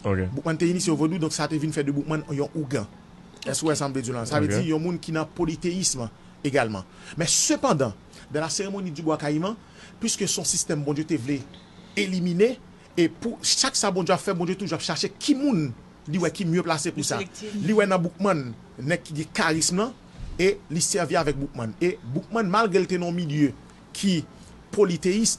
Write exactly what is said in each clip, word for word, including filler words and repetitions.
Ok. Boukman te inisye o vodou, donk sa te vin fè de Boukman yon ougan. Èske w wè sa m vle di w la? Sa vle Ok. di yon moun ki nan politeyism egalman. Men sepandan, dans la cérémonie du Bois Caïman, puiske se yon sistèm Bondye te vle elimine, e pou chak sa Bondye ap fè, Bondye toujou ap chache ki moun li wè ki mye plase pou sa. Li wè nan Boukman nèg ki gen karism lan, e li sèvi avèk Boukman. E Boukman, malgre l te nan yon milye ki politeyis,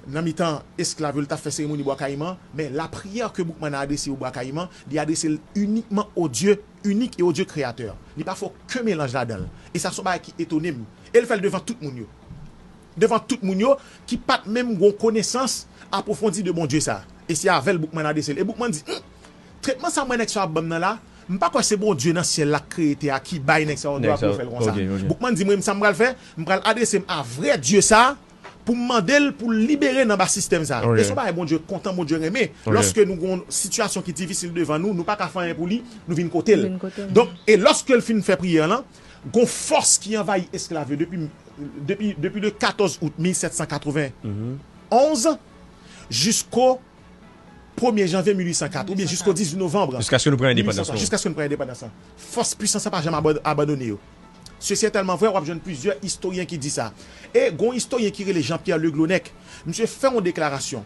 nan mitan esklav yo, l t ap fè seremoni Bwa Kayiman, men lapriyè ke Boukman adrese yo Bwa Kayiman, li adrese l inikman o Dye inik e o Dye kreyatè. Li pa fè okenn melanj ladan l. E sa se yon bagay ki etone m. E l fè l devan tout moun yo. Devan tout moun yo ki pa t menm gen yon konesans apwofondi de Bondye sa. E se avè l Boukman adrese l. E Boukman di, "Hum, tretman sa mwen nèg sa yo ap ban m nan la, m pa kwè se Bondye nan syèl la k kreye tè a ki bay nèg sa yo dwa pou yo fè l konsa." Boukman di, "Mwen menm sa m pral fè, m pral adrese m a vrè Dye sa a pou m mande l pou l libere n anba sistèm sa a." E se yon bagay Bondye kontan, Bondye renmen. Lòske nou gen yon sitiyasyon ki difisil devan nou, nou pa ka fè anyen pou li, nou vin kote l. Donk, e lòske l fin fè priyè lan, gon fòs ki anvayi esklav yo depi, depi, depi le katòz out mil sèt san katreven onz jisko premye janvye mil uit san kat, oubyen jisko dizuit novanm Jiskaske nou pran endepandans nou. Jiskaske nou pran endepandans lan. Fòs pwisans sa pa janm abad- abandone yo. Sesi e tèlman vrè, w ap jwenn plizyè istoryen ki di sa. E gon istoryen ki rele Jean-Pierre Le Glenec, misye fè yon deklarasyon.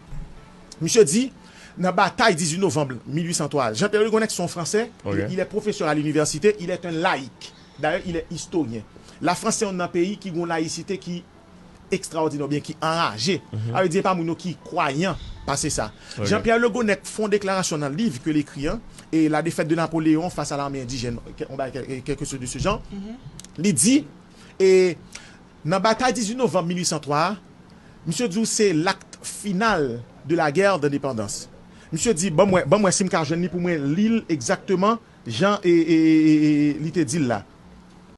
Misye di, nan batay dizuit novanm mil uit san twa, Jean-Pierre Le Glenec se yon Fransè, il est professeur à l'université, il est un laïc. D'ailleurs, il est historien. Lafrans se youn nan peyi ki gon layisite ki ekstraòdinè oubyen ki anraje. Sa vle di, e pa moun yo ki kwayan pase sa. Jean-Pierre Le Glenec fè yon deklarasyon nan liv ke l ekri an, e la défaite de Napoléon face à l'armée indigène, ke- on bagay kèl- quelque chose de ce genre. Li di, e nan batay dizuit novanm mil uit san twa a, misye di w se l'acte final de la guerre d'indépendance. Misye di, ban mwen, ban mwen si m ka jwenn li pou mwen li l egzakteman jan e, e, e, e, e, li te di l la.